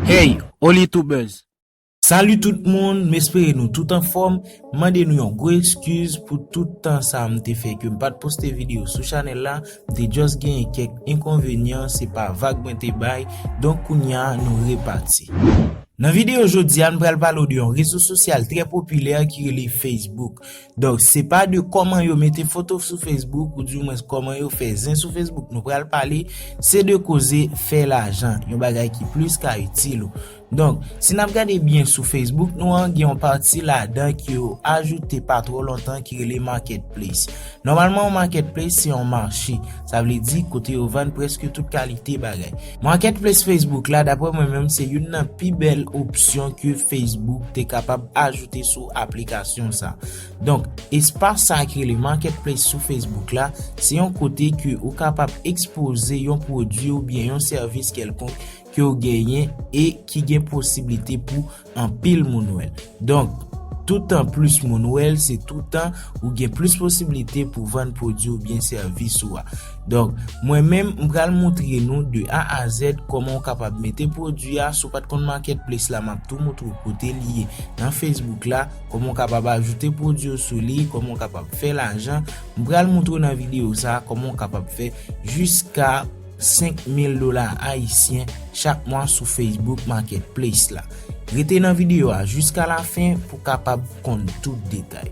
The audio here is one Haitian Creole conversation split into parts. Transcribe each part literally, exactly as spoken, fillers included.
Hey, Oli Tubers! Salut tout moun, m espere nou tout anfòm. M mande nou yon gwo eskiz pou tout tan sa m te fè ke m pa t poste videyo sou chanèl la. M te just genyen kèk enkonvenyan, se pa vag mwen te bay. Donk kounye a nou repati. Nan videyo jodi a, n pral pale w de yon rezo sosyal trè popilè ki rele Facebook. Donk se pa de kòman yo mete foto sou Facebook, ou di mwens kòman yo fè zen sou Facebook nou pral pale, se de koze fè lajan, yon bagay ki plis ka itil ou. Donk si n ap gade byen sou Facebook nou an, gen yon pati ladan ki yo ajoute pa twò lontan ki rele Marketplace. Nòmalman yon Marketplace se yon mache, sa vle di kote yo vann prèske tout kalite bagay. Marketplace Facebook la, daprè mwen menm, se youn nan pi bèl opsyon ke Facebook te kapab ajoute sou aplikasyon sa. Donk espas sa ki rele Marketplace sou Facebook la, se yon kote ke ou kapab ekspoze yon pwodui oubyen yon sèvis kèlkonk ke w genyen e ki gen posiblite pou anpil moun wè l. Donk toutan plis moun wè l, se toutan ou gen plis posiblite pou vann pwodui oubyen sèvis ou a. Donk mwen menm m pral montre nou de A a Z kòman w kapab mete pwodui a. Si w pa t konn Marketplace la, m ap tou montre w kote li ye nan Facebook la, kòman w kapab ajoute pwodui w sou li, kòman w kapab fè lajan. M pral montre w nan videyo sa a kòman w kapab fè jiska senk mil dola ayisyen chak mwa sou Facebook Marketplace la. Rete nan videyo a jiska lafen pou w kapab konn tout detay.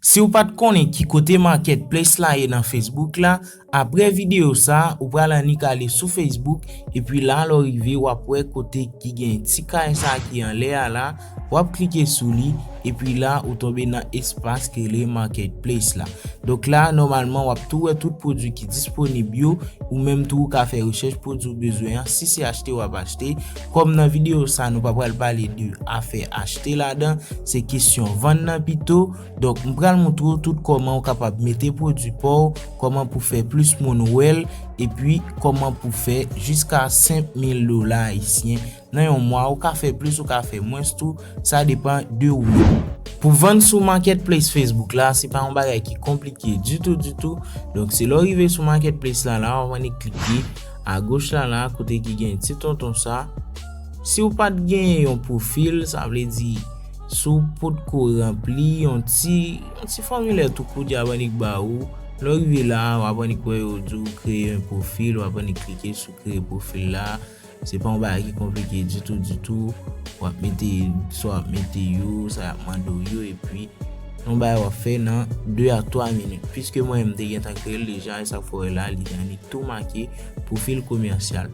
Si w pa t konnen ki kote Marketplace la ye nan Facebook la, apre videyo sa a, ou pral annik ale sou Facebook, epi la lè w rive w ap wè kote ki gen ti kay sa a ki anlè a la, w ap klike sou li, epi la ou tonbe nan espas ki rele Marketplace la. Donk la nòmalman w ap tou wè tout pwodui ki disponib yo, ou menm tou ou ka fè rechèch pwodui w bezwen an, si se achte w ap achte. Kòm nan videyo sa nou pa pral pale de afè achte ladan, se kesyon vann nan pito. Donk m pral montre w tout kòman w kapab mete pwodui pa w, kòman pou fè plis moun wè l, epi kòman pou fè jiska senk mil dola ayisyen nan yon mwa. Ou ka fè plis, ou ka fè mwens tou, sa depann de ou menm. Pou vann sou Marketplace Facebook la, se pa yon bagay ki konplike ditou ditou. Donk se lè w rive sou Marketplace la la, w ap annik klike agoch la la kote ki gen ti tonton sa. Si w pa t genyen yon pwofil, sa vle di si w potko ranpli yon ti yon ti fòmilè tou kout y ap annik ba ou. Lè w rive la, w ap annik wè yo di w kreye yon pwofil, w ap annik klike sou kreye pwofil la. Se pa yon bagay ki konplike ditou ditou. W ap mete sa w ap mete yo, sa y ap mande w yo, epi yon bagay w ap fè nan de a twa minit. Piske mwen menm m te gentan kreye l deja, e sa k fè w wè la li annik tou make pwofil komèsyal.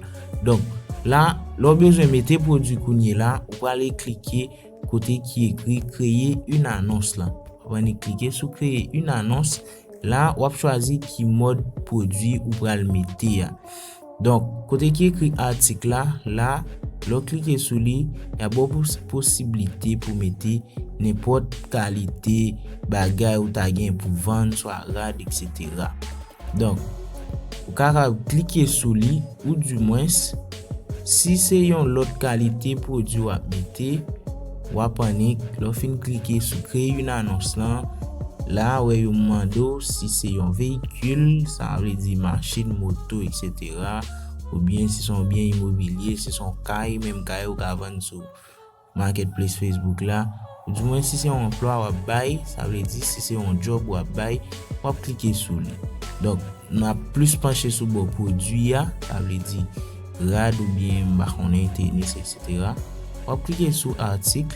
Donk la lè w bezwen mete pwodui kounye la, ou prale klike kote ki ekri kreye une annonce lan. W ap annik klike sou kreye une annonce. La w ap chwazi ki mòd pwodui ou pral mete a. Donk kote ki ekri atik la, la lè w klike sou li, y ap ba w pos- posiblite pou mete nenpòt kalite bagay ou ta gen pou vann, swa rad, etsetera. Donk ou kapab klike sou li, oudimwens si se yon lòt kalite pwodui w ap mete, w ap annik, lè w fin klike sou kreye une annonce lan, la wè yo mande w si se yon veyikil, sa vle di machin, moto, etsetera, oubyen si se yon byen imobilye, si se yon kay, menm kay ou ka vann sou Marketplace Facebook la, oudimwens si se yon anplwa w ap bay, sa vle di si se yon djòb w ap bay, w ap klike sou li. Donk n ap plis panche sou bò pwodui a, sa vle di rad oubyen m pa konnen tenis, etsetera. W ap klike sou atik,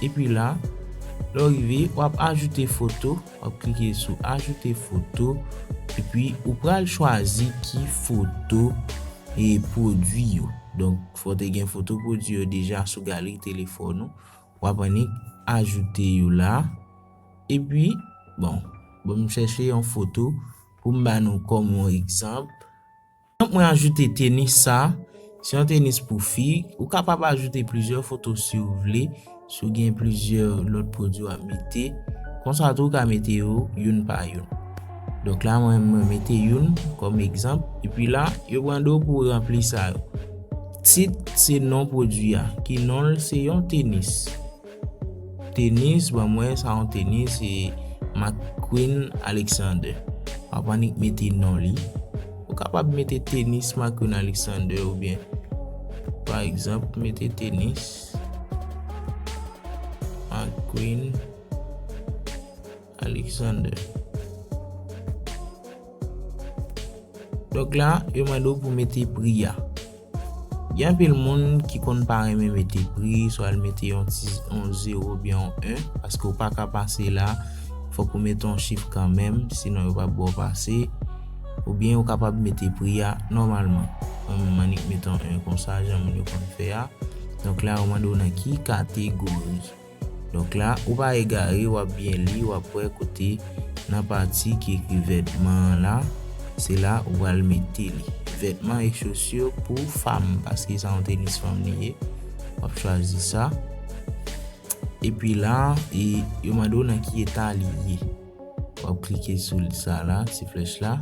epi la lè w rive w ap ajoute foto, w ap klike sou ajoute foto, epi ou pral chwazi ki foto e pwodui yo. Donk fò w te gen foto pwodui yo deja sou galri telefòn ou. W ap annik ajoute yo la. Epi bon, bon m chèche yon foto pou m ba nou kòm yon egzanp. Donk mwen ajoute tenis sa, se yon tenis pou fi. Ou kapab ajoute plizyè foto si w vle, si w gen plizyè lòt pwodui w ap mete. Konsa tou w ka mete yo youn pa youn. Donk la mwen mwen mete youn kòm egzanp, epi la yo mande w pou w ranpli sa yo. Tit se non pwodui a, ki non l se yon tenis. Tenis, ban m wè sa yon tenis, se McQueen Alexander. W ap annik mete non li. Ou kapab mete tenis McQueen Alexander oubyen Pa egzanp, mete tenis McQueen Alexander. Donk la, yo mande w pou mete pri a. Gen anpil moun ki konn pa renmen mete pri, swa l mete yon ti, yon zewo oubyen yon en, paske w pa ka pase la, fòk ou mete yon chif kanmenm, sinon yo p ap ba w pase. Oubyen ou kapab mete pri a nòmalman. Mwen menm, m annik mete yon en konsa, jan moun yo konn fè a. Donk la, yo mande w nan ki kategori. Donk la, ou pa egare, w ap byen li, w ap wè kote nan pati ki ekri vètman an la, se la ou pral mete li. Vêtements et chaussures pour femmes, paske sa yon tenis fanm li ye. W ap chwazi sa. Epi la, e, yo mande w nan ki eta li ye. W ap klike sou sa la, ti flèch la.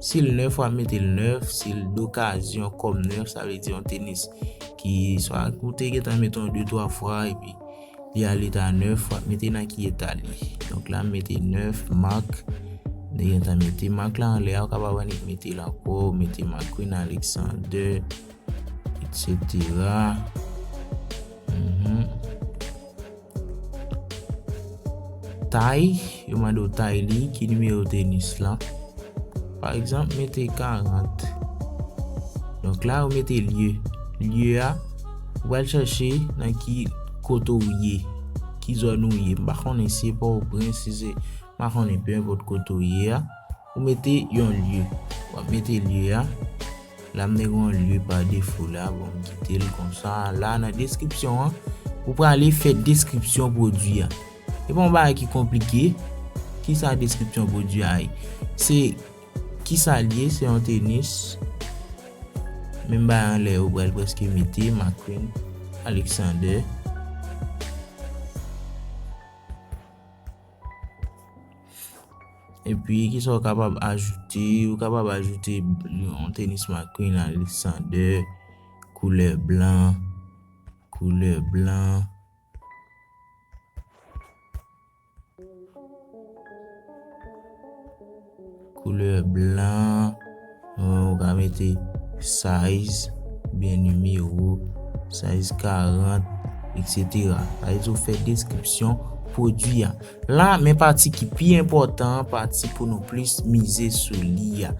Si l nèf, w ap mete l nèf. Si l dokazyon kòm nèf, sa vle di yon tenis ki swa ou te gentan mete yon de twa fwa, epi li ale ta nèf, w ap mete nan ki eta li. Donk la, m mete nèf, mak. Li gentan mete mak la anlè a, ou kapab annik mete l ankò, mete McQueen Alexander, et cetera. Mhm. Tay, yo mande w tay li, ki nimewo tenis lan. Pa egzanp, mete karant. Donk la, ou mete lye. Lye a, ou pral chèche nan ki kote w ye, ki zòn ou ye. M pa konnen si se Pòtoprens, si se, m pa konnen, pe enpòt kote w ye a. Ou mete yon lye. W ap mete lye a. La, m te gen yon lye pa defo la. Bon, m kite l konsa. La, nan deskripsyon an, ou prale fè deskripsyon pwodui a. Se pa yon bagay ki konplike. Kisa deskripsyon pwodui a ye? Se kisa l ye? Se yon tenis. Menm bagay anlè, ou pral prèske mete McQueen Alexander. Epi, kisa w kapab ajoute? Ou kapab ajoute yon tenis McQueen Alexander, koulè blan, koulè blan, koulè blan. Ou ka mete size, oubyen nimewo, size karant, et cetera. Sa vle di ou fè deskripsyon pwodui a. La, men pati ki pi enpòtan an, pati pou nou plis mize sou li a.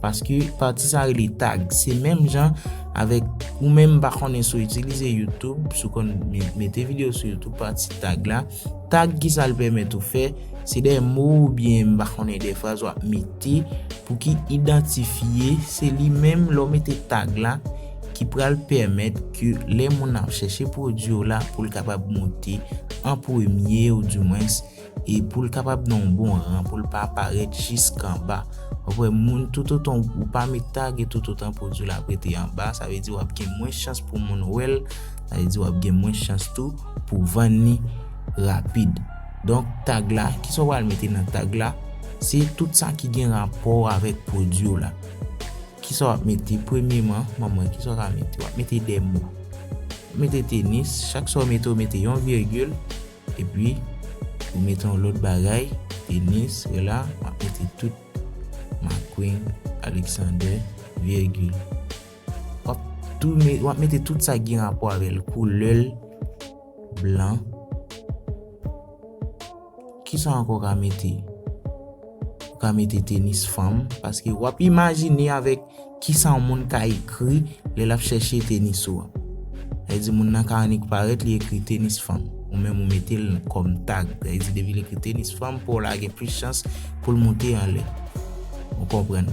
Paske pati sa rele tag. Se menm jan avèk ou menm, m pa konnen si w itilize YouTube, si w konn me-, mete videyo sou YouTube, pati tag la. Tag, kisa l pèmèt ou fè? Se de mo oubyen, m pa konnen, de fraz w ap mete pou ki idantifye, se li menm lè w mete tag la ki pral pèmèt ke lè moun ap chèche pwodui w la, pou l kapab monte an premye, ou dimwens, e pou l kapab nan yon bon ran, pou l pa parèt jiskanba. W ap wè moun, toutotan ou pa met tag, e toutotan pwodui la ap rete anba, sa vle di w ap gen mwens chans pou moun wè l, sa vle di w ap gen mwens chans tou pou vann li rapid. Donk, tag la, kisa w pral mete nan tag la? Se tout sa ki gen rapò avèk pwodui w la. Kisa w ap mete? Premyeman, ban m wè, kisa w ka mete? W ap mete de mo. Mete tenis, chak sa w mete, w mete yon virgil, epi ou mete yon lòt bagay, tenis, la, w ap mete tout McQueen Alexander, virgil. W ap tou me-, w ap mete tout sa ki gen rapò avè l, koulè l, blan. Kisa ankò w ka mete? Ou ka mete tenis fanm, paske w ap imajine avèk kisa yon moun ka ekri lè l ap chèche tenis ou an. Sa vle di moun nan ka annik parèt, li ekri tenis fanm. Ou menm ou mete l kòm tag. Sa vle di depi l ekri tenis fanm, pa w la gen plis chans pou l monte anlè. Ou konprann?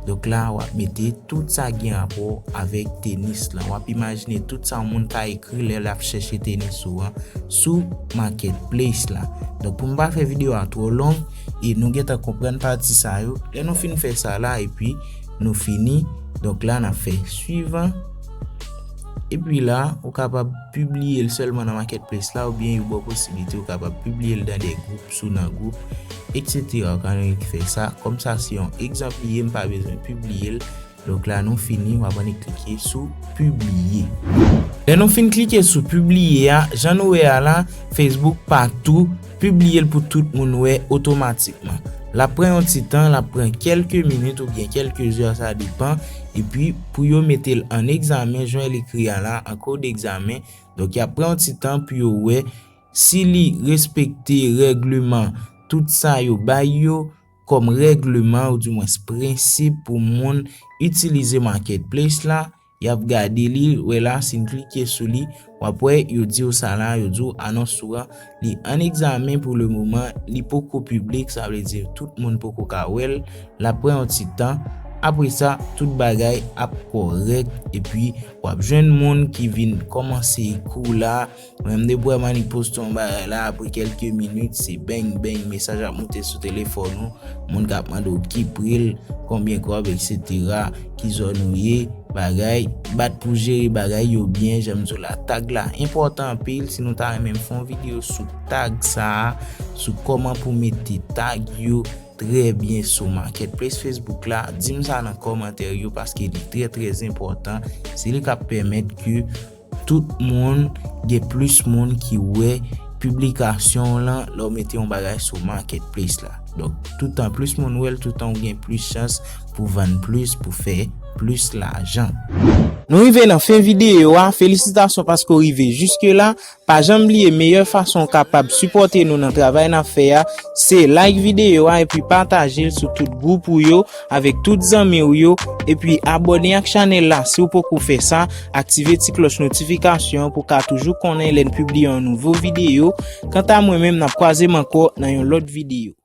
Donk la, w ap mete tout sa gen rapò avèk tenis lan. W ap imajine tout sa yon moun ka ekri lè l ap chèche tenis ou an sou Marketplace la. Donk, pou m pa fè videyo a twò long, e nou gentan konprann pati sa yo. Lè nou fin fè sa la, epi nou fini. Donk la, n ap fè swivan. Epi la, ou kapab pibliye l sèlman nan Marketplace la, oubyen yo ba w posiblite ou kapab pibliye l nan de gwoup, sou nan gwoup, et cetera. Ou ka annik fè sa. Kòm sa se yon egzanp li ye, m pa bezwen pibliye l. Donk la, nou fini, w ap annik klike sou pibliye. Lè nou fin klike sou pibliye a, jan nou wè a la, Facebook pa tou pibliye l pou tout moun wè otomatikman. L ap pran yon ti tan, l ap pran kèlke minit oubyen kèlke zè, sa depan. Epi, pou yo mete l an egzamen, jan l ekri a la, an kou degzamen. Donk, y ap pran yon ti tan pou yo wè si li respekte règleman, tout sa yo bay yo kòm règleman, oudimwens prensip pou moun itilize marketplace la. Y ap gade li, wè la, si n klike sou li, w ap wè, yo di w sa la, yo di w anons ou an, li an egzamen pou le moman, li poko piblik, sa vle di tout moun poko ka wè l, l ap pran yon ti tan. Apre sa, tout bagay ap kòrèk, epi w ap jwenn moun ki vin kòmanse kou la. Mwen, m depi wè m annik poste yon bagay la, apre kèlke minit, se beng, beng, mesaj ap moute sou telefòn ou, moun k ap mande w ki pri l, konbyen kòb, etsetera, ki zòn ou ye, bagay, bat pou jere bagay yo byen, jan m di w la, tag la enpòtan anpil, si nou ta renmen m fè yon videyo sou tag sa a, sou kòman pou mete tag yo trè byen sou marketplace Facebook la, di m sa nan kòmantè yo, paske li trè, trè enpòtan, se li k ap pèmèt ke tout moun, gen plis moun ki wè piblikasyon w lan lè w mete yon bagay sou marketplace la. Donk, toutan plis moun wè l, toutan w gen plis chans pou vann plis, pou fè plis lajan. Nou rive nan fen videyo a, felisitasyon paske w rive jiske la. Pa janm bliye, meyè fason w kapab sipòte nou nan travay n ap fè a, se like videyo a epi pataje l sou tout gwoup ou yo, avèk tout zanmi w yo, epi abòne ak chanèl la si w poko fè sa, aktive ti klòch notifikasyon an pou w ka toujou konnen lè n pibliye yon nouvo videyo. Kanta mwen menm, n ap kwaze m ankò nan yon lòt videyo.